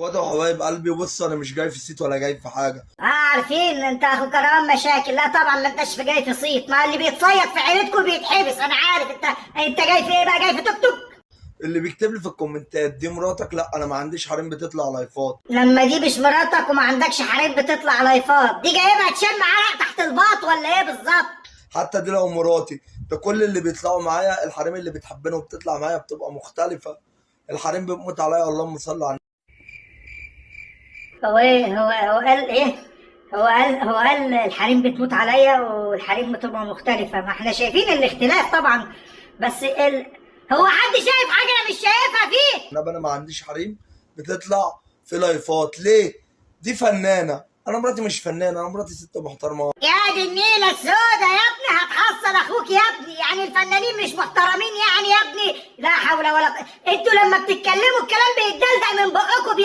اخواتي وحبايب قلبي، بص انا مش جاي في صيت ولا جاي في حاجه. اه عارفين انت اخو كروان مشاكل. لا طبعا ما انتش في جاي في صيت، ما اللي بيتصيد في عيلتكم بيتحبس. انا عارف انت جاي في ايه بقى؟ جاي في توك توك. اللي بيكتب لي في الكومنتات دي مراتك، لا انا ما عنديش حريم بتطلع لايفات. لما دي مش مراتك وما عندكش حريم بتطلع لايفات، دي جايبها تشم عرق تحت الباط ولا ايه بالظبط؟ حتى دي لو مراتي، ده كل اللي بيطلعوا معايا الحريم اللي بتحبني وبتطلع معايا بتبقى مختلفه. الحريم بتموت عليا، اللهم صل على هو ايه؟ هو قال ايه؟ هو قال الحريم بتموت عليا والحريم بتبقى مختلفة. ما احنا شايفين الاختلاف طبعا، بس هو حد شايف حاجة انا مش شايفها فيه؟ النبي. انا ما عنديش حريم بتطلع في لايفات. ليه؟ دي فنانه، انا مراتي مش فنانه، انا مراتي ست محترمه. يا دي النيلة السوداء يا ابني، هتحصل اخوك يا ابني. يعني الفنانين مش محترمين يعني يا ابني؟ لا حول ولا قوة. انتوا لما بتتكلموا الكلام بيتدلدق من بقكم.